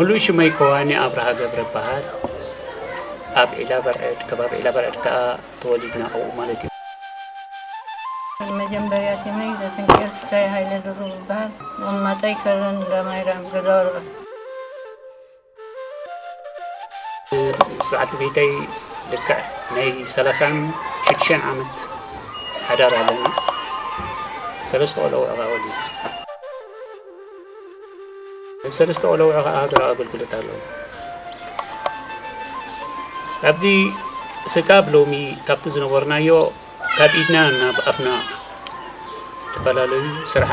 ሙሉእ ሽመይ ከዋኒ ኣብርሃ ገብረ እበሃል። ኣብ ዒላ በርዕድ፣ ከባቢ ዒላ በርዕድ ከኣ ተወሊድና ኣብኡ ማለት እዩ። መጀመርያ ሽመይ ዘትንክኤል ክሳይ ሃይለ ድሩብ እበሃል። መቐመጠይ ከረን እንዳማይራም ገዛ ወርቒ። ምስ በዓልቲ ቤተይ ልክዕ ናይ ሰላሳን ሽዱሽተን ዓመት ሓዳር ኣለና። ሰለስተ ቆልዑ ከኣ ወሊዱ። ሰለስተ ቆልዑ ከኣ ሃገራዊ ኣገልግሎት ኣለዉ። ኣብዚ ስጋብ ሎሚ ካብቲ ዝነበርናዮ ካብ ኢድና ናብ ኣፍና ዝተፈላለዩ ስራሓ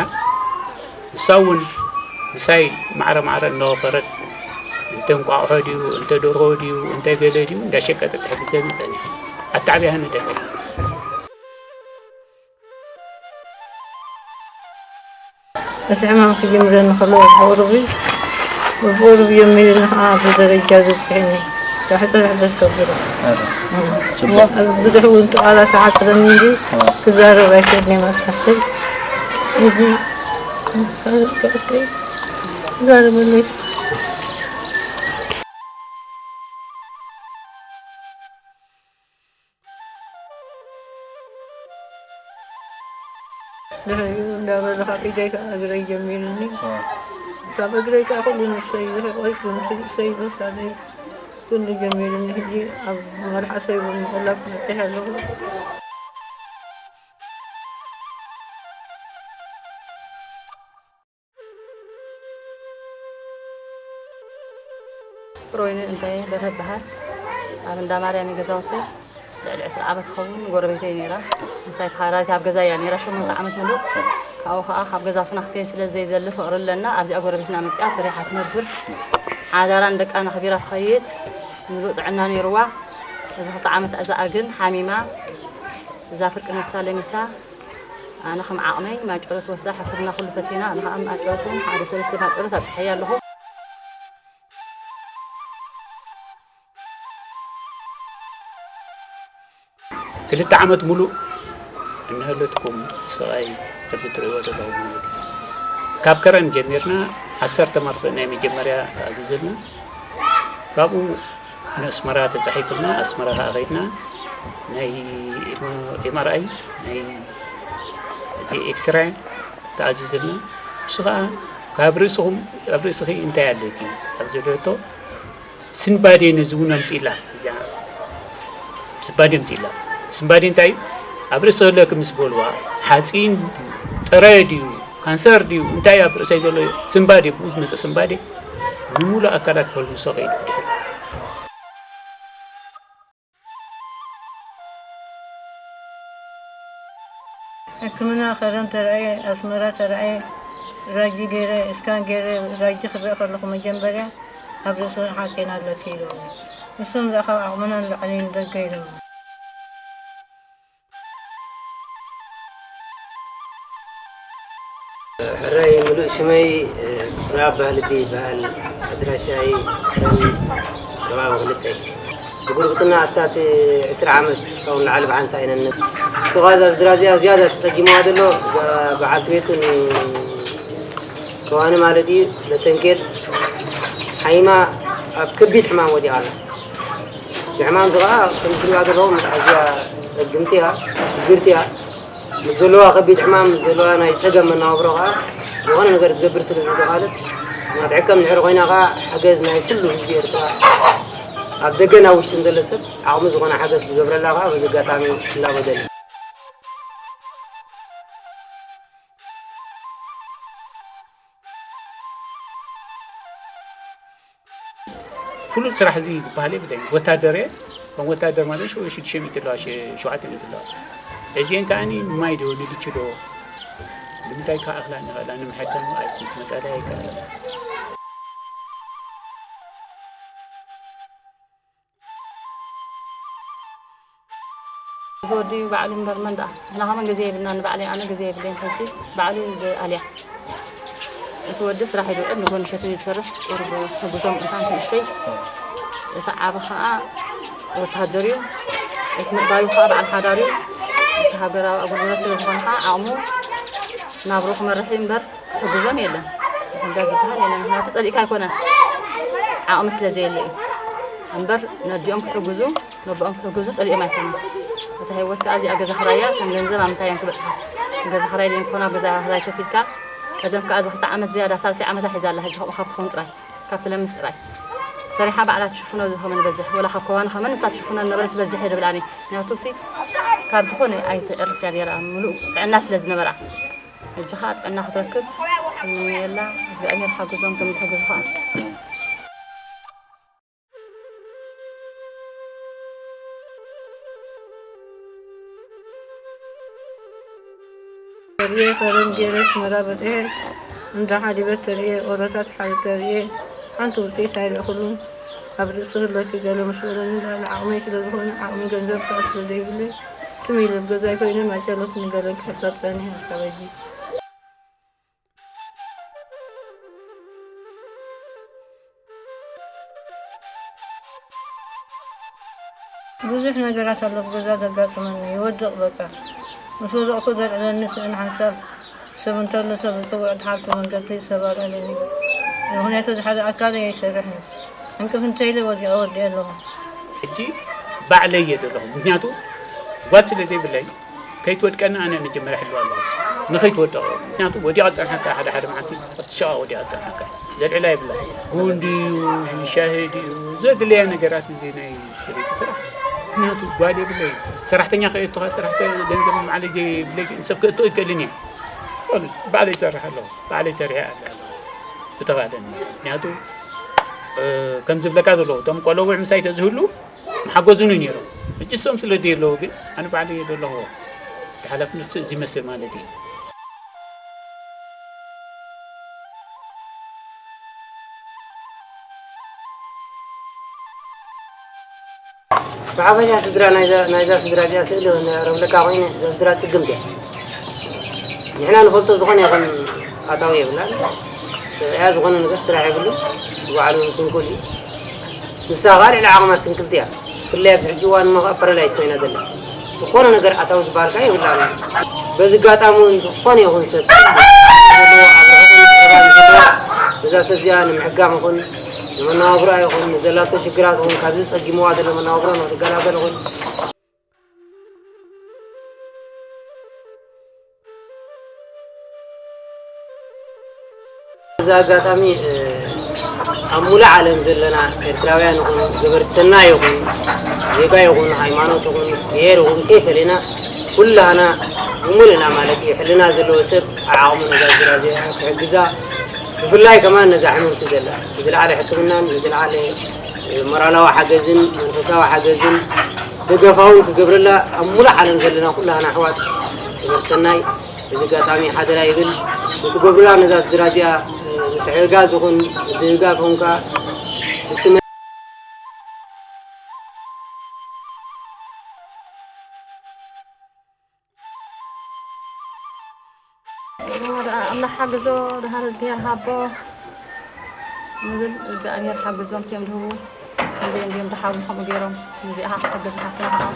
ንሳ እውን ምሳይ ማዕረ ማዕረ እናወፈረት እንተ እንቋቑሖ ድዩ እንተ ደርሆ ድዩ እንተ ገለ ድዩ እንዳሸቀጠት ትሕግዘኒ ጸኒሓ። ኣተዓብያኒ ደቀይ። እቲ ሕማም ክጅምረኒ ከሎ ብቁሩብ ብቁሩብ ጀሚሩኒ ከዓ ብደረጃ ዘብፅሐኒ። ሕፅር ሕፅር ከብሎ ብዙሕ እውን ጥቓላ ተዓፅረኒ እንጂ ክዛረብ ኣይክእልን እየ። መፅሓፍተይ እዚ ክዛረበለይ ድሕሪኡ እንዳበለ ካብ ኢደይ ከዓ እግረይ ጀሚሩኒ። ካብ እግረይ ከዓ ኩሉ ነብሰይ ዝረቆይ፣ ክንስሰይ፣ በሳለይ ኩሉ ጀሚሩኒ። ሕጂ ኣብ መልሓሰይ እውን ምቕላብ በፂሐ ኣለኹ። ሮይኒ እንታይ በርሀ በሃል ኣብ እንዳ ማርያም ገዛውቲ ልዕሊ ዕስራ ዓመት ትኸውን ጎረቤተይ ነይራ። ምሳይ ተኻራይት ኣብ ገዛ እያ ነይራ ሸሞንተ ዓመት ሙሉእ። ካብኡ ከዓ ካብ ገዛውትና ክትከይድ ስለ ዘይደሊ ፍቕሪ ኣለና ኣብዚኣ ጎረቤትና መፅያ ሰሪሓ ትነብር። ሓዳራን ደቃን ኣኽቢራ ትኸይድ። ሙሉእ ጥዕና ነይርዋ። እዚ ክልተ ዓመት እዛኣ ግን ሓሚማ እዛ ፍርቂ ነብሳ ለሚሳ። ኣነ ከም ዓቕመይ ማጨሎት ወስዳ ሕክምና ኩሉ ፈቲና ኣነ ከዓ ማጨሎት እውን ሓደ ሰለስተ ማጨሎት ኣብፅሐያ ኣለኹ። ክልተ ዓመት ሙሉእ እናሃለትኩም ስቓይ ከምዚ ትርእይዎ ዘለኹም ማለት እዩ። ካብ ከረን ጀሚርና ዓሰርተ መርፍእ ናይ መጀመርያ ተኣዚዝልና። ካብኡ ንኣስመራ ተጻሒፉልና ኣስመራ ከኣ ከይድና ናይ ኤምኣርኣይ ናይ እዚ ኤክስራይ ተኣዚዝልና። ንሱ ከኣ ካብ ርእስኹም ኣብ ርእስኺ እንታይ ኣለኪ ኣብ ዝብለቶ ስንባዴ ነዚ እውን ኣምጺእላ እዚኣ ስንባዴ ኣምጺእላ። ስንባዴ እንታይ እዩ? ኣብ ርእሲ ዘለኪ ምስ በልዋ ሓጺን ጥረ ድዩ ካንሰር ድዩ እንታይ ኣብ ርእሰይ ዘሎ ስንባዴ ብኡ ዝመጸ ስንባዴ ንሙሉእ ኣካላት ከልምሶ ከይዱ ድሕሪ ሕክምና ከረን ተራእየ ኣስመራ ተራእየ ራጂ ገይረ እስካን ገይረ ራጂ ክረአ ከለኹ መጀመርያ ኣብ ርእሲ ሓፂን ኣለኪ ኢሎም ንሶም ደኣ ካብ ዓቕምና ንላዕሊ ንደገ ኢሎም ሕራይ ምሉእ ሽመይ ራብ ባህልቲ ይበሃል። ኣድራሻይ ከረን ከባቢ ክልተ ብጉርብትና ኣሳት ዕስራ ዓመት ካብኡ ንላዕሊ ብሓንሳ ኢና ንነብር። ንሱ ኸኣ እዛ ስድራ እዚኣ ዝያዳ ተጸጊምዋ ዘሎ እዛ በዓልቲ ቤቱን ከዋኒ ማለት እዩ ለተንኬል ሓይማ ኣብ ከቢድ ሕማም ወዲቓ ኣላ። እዚ ሕማም እዚ ኸዓ ከም ትሪእዋ ዘለኹም ኣዝያ ጸግምቲ እያ፣ ሽግርቲ እያ። ምስ ዘለዋ ከቢድ ሕማም ምስ ዘለዋ ናይ ጸገም መነባብሮ ኸዓ ዝኾነ ነገር ክትገብር ስለ ዘይተኻእለት ክትሕከም እንድሕር ኮይና ኸዓ ሓገዝ ናይ ኩሉ ህዝቢ ኤርትራ ኣብ ደገን ኣብ ውሽጥን ዘሎ ሰብ ዓቕሚ ዝኾነ ሓገዝ ክገብረላ ኸዓ በዚ ኣጋጣሚ ክላቦ እደሊ። ፍሉጥ ስራሕ እዚ ዝበሃል የብለይን። ወታደር እየ። ከም ወታደር ማለት ሽዑ ሽዱሽተ ሚእቲ ኣለዋ፣ ሸ-፣ ሸውዓተ ሚእቲ ኣለዋ። እዚአን ከኣ ንማይ ዶ ንድች ዶ ንምንታይ ከኣ እኽላ ንኽእላ ንምሕከም ኣይመጸላ ይከኣል። እዚ ወዲ ባዕሉ እምበር መን ደኣ? ንሕና ከማን ግዜ የብልና፣ ንባዕለይ ኣነ ግዜ የብለይን። ሕጂ ባዕሉ ብኣልያ። እቲ ወዲ ስራሕ ይውዕል፣ ንጎኒ ሸትኡ ዝሰርሕ ቁሩብ ሕጉዞም እንታን ንእሽተይ። እቲ ዓቢ ከኣ ወታደር እዩ። እቲ ምዕባዩ ከኣ በዓል ሓዳር እዩ። እቲ ሃገራዊ ኣገልግሎት ስለ ዝኾነ ከኣ ዓቕሙ ናብርኡ ክመርሕ እዩ እምበር ክሕግዞም የለን። ክሕገዝ ዝበሃል የለን። ምኽንያቱ ጸሊእካ ኣይኮነን። ዓቕሚ ስለ ዘየለ እዩ እምበር፣ ነዲኦም ክሕግዙ፣ ነቦኦም ክሕግዙ ጸሊኦም ኣይኮኑን። እታ ህይወት ከኣ እዚኣ ገዛ ክራያ ከም ገንዘብ ኣብ ምንታይ እዮም ክበጽሓ? ገዛ ክራይ ደይኮና፣ ገዛ ክራይ ከፊልካ፣ ቀደም ከኣ እዛ ክልተ ዓመት ዝያዳ ሳልሳይ ዓመታ ሒዛ ኣላ። ሕጂ ከምኡ ካብ ትኸውን ጥራይ፣ ካብ ትለምስ ጥራይ። ሰሪሓ ባዕላ ትሽፍኖ ዝኸመ ንበዝሕ፣ ወላ ካብ ከዋኒ ኸመ ንሳ ትሽፍኖ ነበረት ትበዝሕ እየ ድብል ኣነ። ምክንያቱ ሲ ካብ ዝኾነ ኣይትዕርፍ እያ ነይራ፣ ምሉእ ጥዕና ስለ ዝነበራ። ሕጂ ኸኣ ጥዕና ክትረክብ ንምነየላ፣ እግዚኣብሔር ሓግዞም ከም ዝሕግዙ ኸኣ። ተርየ፣ ከረን ገይረ ኣስመራ በጺሐ እንዳ ሓሊበት ተርየ፣ ኦሮታት ሓሊብ ተርየ፣ ሓንቲ ውጽኢት ኣይረእኹሉን። ኣብ ርእሲ ህለኪ ገለ ምስ በለኒ፣ ልዕሊ ዓቕመይ ስለ ዝኾነ፣ ዓቕሚ ገንዘብ ከኣ ስለ ዘይብለይ፣ ትም ኢለ ኣብ ገዛይ ኮይነ ማጨሎት ንገለን ክሕሰብ ጸኒሐ ክሳብ ሕጂ። ብዙሕ ነገራት ኣሎ ኣብ ገዛ ዘጋጥመኒ፣ ይወድቕ በቃ። ምስ ወደቕኩ ዘልዕለኒ ስእን ሓንሳብ ሰብ እንተሎ ሰብ እጽውዕ፣ ድሓር እቲ መንገዲ ሰብ ኣልዕለኒ። ምኽንያቱ እዚ ሓደ ኣካለይ ኣይሰርሕን። ዕንቅፍ እንተኢለ ወዲቐ ወዲኤ ኣለኹ። ሕጂ ባዕለይ እየ ዘለኹ። ምኽንያቱ ጓል ስለ ዘይብለይ፣ ከይትወድቀኒ ኣነ መጀመርያ ሕልዋ ኣለኹ። ንኸይትወድቕ፣ ምኽንያቱ ወዲቓ ትጸንሓካ፣ ሓደ ሓደ መዓልቲ ኣብቲ ሸቓቕ ወዲቓ ትጸንሓካ። ዘልዕላ የብላ። ቡን ድዩ፣ ሻሂ ድዩ፣ ዘድልያ ነገራት፣ እዚ ናይ ሰበይቲ ስራሕ። ምኽንያቱ ጓል የብለይ። ሰራሕተኛ ከየእቱኻ፣ ስራሕ ከ-፣ ገንዘብ ንባዕለይ ዘይብለይ፣ ሰብ ከእቱ ኣይክእልን እየ። ባዕለይ ይሰርሕ ኣለኹ። ባዕለይ ሰሪሐ እኣሊ ኣለኹ። ብተኻእለኒ። ምኽንያቱ፣ እ፣ ከም ዝብለካ ዘለኹ፣ እቶም ቆለውዕ ምሳይ ተዝህሉ፣ ምሓገዙኒ ነይሮም። ሕጂ እሶም ስለ ዘየለዉ ግን፣ ኣነ ባዕለይ እየ ዘለኹዎ። እቲ ሓላፍነት እዚ ይመስል ማለት እዩ። ብዓበያ ስድራ ናይዛ፣ ናይዛ ስድራ እዚኣ ስእሊ እውን ረብለካ ኮይነ፣ እዛ ስድራ ጽግምቲ እያ። ንሕና ንፈልጦ ዝኾነ ይኹን ኣታዊ የብላን። ሰብኣያ ዝኾነ ነገር ስራሕ የብሉን። ባዕሉ ስንኩል እዩ። ንሳ ኸኣ ልዕሊ ዓቕማ ስንክልቲ እያ። ብፍላይ ኣብዚ ሕጂ እዋን እሞ ኸኣ ፓራላይዝ ኮይና ዘላ። ዝኾነ ነገር ኣታዊ ዝበሃል ከኣ የብላን። በዚ ኣጋጣሚ እውን ዝኾነ ይኹን ሰብ ዘለዎ ኣብ ርሑቕን ቀረባን ዘሎ ነዛ ሰብ እዚኣ ንምሕጋም ይኹን ንመነባብሮኣ ይኹን ንዘላቶ ሽግራት ይኹን ካብዚ ጸጊምዋ ዘሎ መነባብሮ ንኽትገላገል ይኹን እዚ ኣጋጣሚ፣ እ፣ ኣብ ሙሉእ ዓለም ዘለና ኤርትራውያን ይኹን፣ ገበርቲ ሰናይ ይኹን፣ ዜጋ ይኹን፣ ሃይማኖት ይኹን፣ ብሄር ይኹን፣ ከይፈለና ኩላህና ብምሉእና ማለት እዩ፣ ሕልና ዘለዎ ሰብ ኣብ ዓቕሙ ነዛ ዙርያ እዚኣ ክሕግዛ፣ ብፍላይ ከማን ነዛ ሕምምቲ ዘላ፣ ንዝለዓለ ሕክምናን ንዝለዓለ ሞራላዊ ሓገዝን መንፈሳዊ ሓገዝን ደገፋውን ክገብረላ ኣብ ሙሉእ ዓለም ዘለና ኩላህና ኣሕዋት ገበርቲ ሰናይ በዚ ኣጋጣሚ ሓደራ ይብል። ንትገብሩላ ነዛ ስድራ እዚኣ፣ እ፣ ምትሕግጋዝ ይኹን ምድግጋፍ ይኹን ከኣ ብስመ ደኣ ኣምላኽ ሓግዞ፣ ደሃር እግዚኣብሔር ሃቦ ንብል። እግዚኣብሔር ሓግዞም፣ እቲኦም ድህቡ፣ ነዚኦም ድዮም ድሓሩ፣ ከምኡ ገይሮም ነዚኣ ሓገዝ ሓፍትና ከዓ፣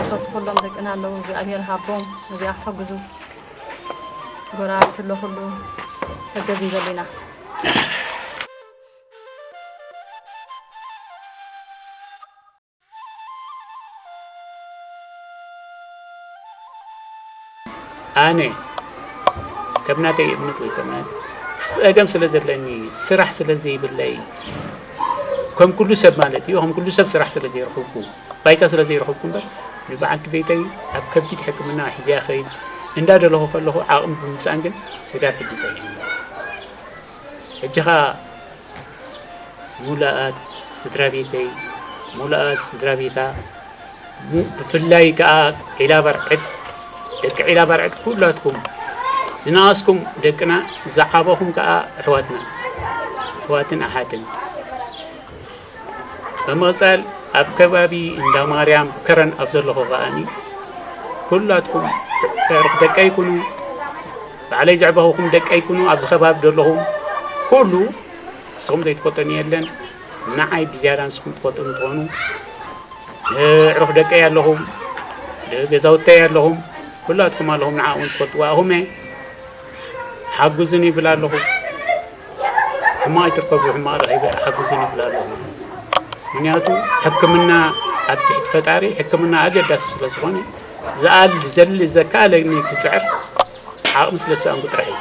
እቶም ኩሎም ደቅና ኣለዉ፣ እግዚኣብሔር ሃቦም፣ ነዚኣ ክሕግዙ። ጎረባብቲ ኣሎ ኩሉ፣ ሕገዝ ንደሊ ኢና። ኣነ ከም ናተይ እምነት ወይ ከም ናይ ጸገም ስለ ዘለኒ፣ ስራሕ ስለ ዘይብለይ፣ ከም ኩሉ ሰብ ማለት እዩ፣ ከም ኩሉ ሰብ ስራሕ ስለ ዘይረኸብኩ፣ ባይታ ስለ ዘይረኸብኩ እምበር፣ ንበዓልቲ ቤተይ ኣብ ከቢድ ሕክምና ሒዘያ ከይድ እንዳደለኹ ከለኹ ዓቕሚ ብምስኣን ግን ስጋብ ሕጂ ጸኒሑ። ሕጂ ኸኣ ሙሉኣት ስድራ ቤተይ፣ ሙሉኣት ስድራ ቤታ፣ ሙ-፣ ብፍላይ ከኣ ዒላ በርዕድ፣ ደቂ ዒላ በርዕድ ኩላትኩም ዝነኣስኩም ደቅና፣ ዝዓበኹም ከኣ ኣሕዋትና፣ ኣሕዋትን ኣሓትን። ብምቕጻል ኣብ ከባቢ እንዳ ማርያም ከረን ኣብ ዘለኹ ከኣኒ ኩላትኩም ኣዕሩኽ ደቀይ ኩኑ፣ ባዕለይ ዘዕበኹኹም ደቀይ ኩኑ፣ ኣብዚ ከባቢ ዘለኹም ኩሉ ንስኹም ዘይትፈልጡኒ የለን። ንዓይ ብዝያዳ ንስኹም ትፈልጡኒ ትኾኑ። ንኣዕሩኽ ደቀይ ኣለኹም፣ ንገዛውተይ ኣለኹም፣ ኩላትኩም ኣለኹም፣ ንዓኦም ትፈልጥዋ ኢኹም። ሓግዙኒ ይብል ኣለኹ። ሕማቕ ኣይትርከቡ፣ ሕማቕ ረኺበ ሓግዙኒ ይብል ኣለኹ። ምኽንያቱ ሕክምና ኣብ ትሕቲ ፈጣሪ ሕክምና ኣገዳሲ ስለ ዝኾነ፣ ዝኣል ዘሊ ዘካለኒ ክፅዕር ዓቕሚ ስለ ዝሰኣንኩ ጥራሕ እዩ።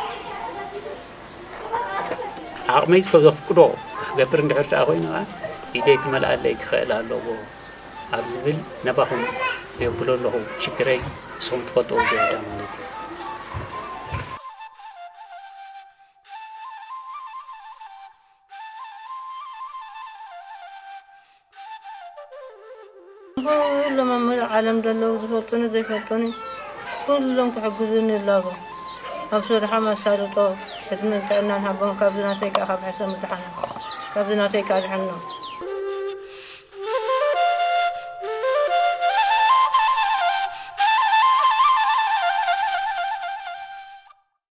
ዓቕመይ እስከ ዘፍቅዶ ክገብር እንድሕር ደኣ ኮይኑ ኸዓ ኢደይ ክመልኣለይ ክኽእል ኣለዎ ኣብ ዝብል ነባኹም የብሎ ኣለኹ። ሽግረይ ንስኹም ትፈልጥዎ ዝያዳ ማለት እዩ። ኩሎም ኣብ መላእ ዓለም ዘለዉ ዝፈልጡኒ ዘይፈልጡኒ ኩሎም ክሕግዙኒ ይላቦ። ኣብ ስርሖም ኣሳልጦ ዕድመን ጥዕናን ሃቦም፣ ካብዚ ናተይ ከዓ ካብ ሕሰም ዝሓኑ፣ ካብዚ ናተይ ከዓ ድሕኖም።